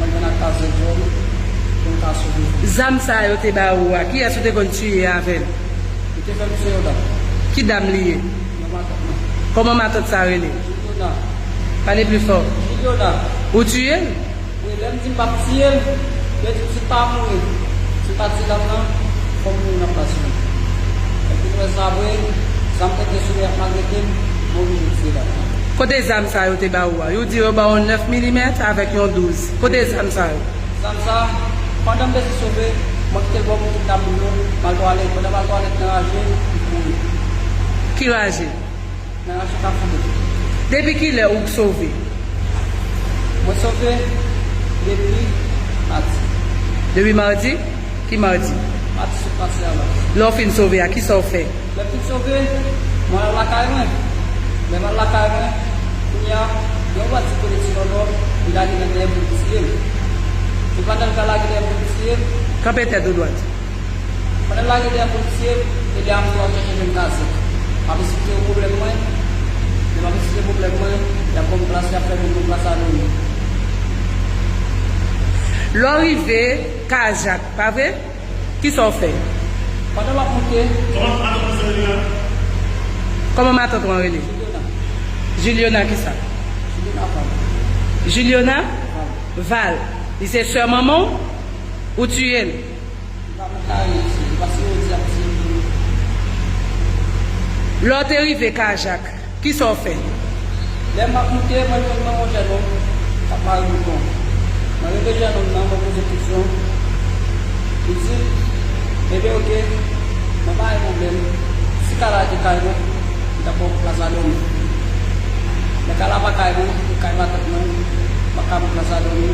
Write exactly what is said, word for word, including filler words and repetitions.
Mwen vin ak kazèk zòn pou m ka sove. Zam sa yo te ba ou a, kiyès ou te konn tiye avè l? Yo te fè m tiye yon dam. Ki dam li ye? Yon matant mwen. Kòman matant sa rele? Juliona. Pale pli fò. Juliona. Ou tiye l? Wi, lè m di m p ap tiye l, yo di m si m pa mouri, si m pa tiye dam nan, fò m mouri nan plas li. Epi m wè sa vre, sa m tande sou li ap maltrete m, mwen oblije tiye dam nan. Kote zam sa yo te ba ou a? Yo di yo ba w nèf milimèt avèk yon douz. Kote zam sa yo? Zam sa, pandan m bezwen sove, mwen kite l bò kote dam yo, m al twalèt. Pandan m al twalèt nan raje, m kouri. Ki raje? Nan raje Kafou Bouke. Depi kilè ou sove? Mwen sove depi madi. Depi madi? Ki madi? Madi sot pase a la. Lè w fin sove a, kisa w fè? Lè m fin sove, mwen al lakay mwen. Lè m al lakay mwen, kounye a, gen yon bandi kote ti lòlò, li lage nan dèyè m pou l tiye m. E pandan l ka lage dèyè m pou l tiye m, kanpe tèt ou dwat. Pandan l lage dèyè m pou l tiye m, e lè a m tou ap chèche menm kazèk. M ap esplike yo pwoblèm mwen. Lè m ap esplike pwoblèm mwen, y ap ban m plas, y ap fè moun nan plas a dòmi. Lè w rive Kajak, pa vre? Kisa w fè? Pandan m ap moute. Kòman matant ou an rele? Kòman matant ou an rele? Juliona. Juliona kisa? Juliona Val. Juliona? Val. Val. Li se sè manman w? Ou tiye l? Li pa konn kare mesye, li pase yo di ap tiye l. Lè w te rive Kajak, kisa w fè? Lè m ap moute, mwen jwenn mwen yon jènòm k ap mare mouton. Mwen rele jènòm nan, mwen poze kesyon. Li di m, ebyen oke, mwen pa gen pwoblèm. Si kay la te kay mwen, m t ap ba w plas la dòmi. Men kay la pa kay mwen, se kay matant mwen, m pa ka ba w plas la dòmi.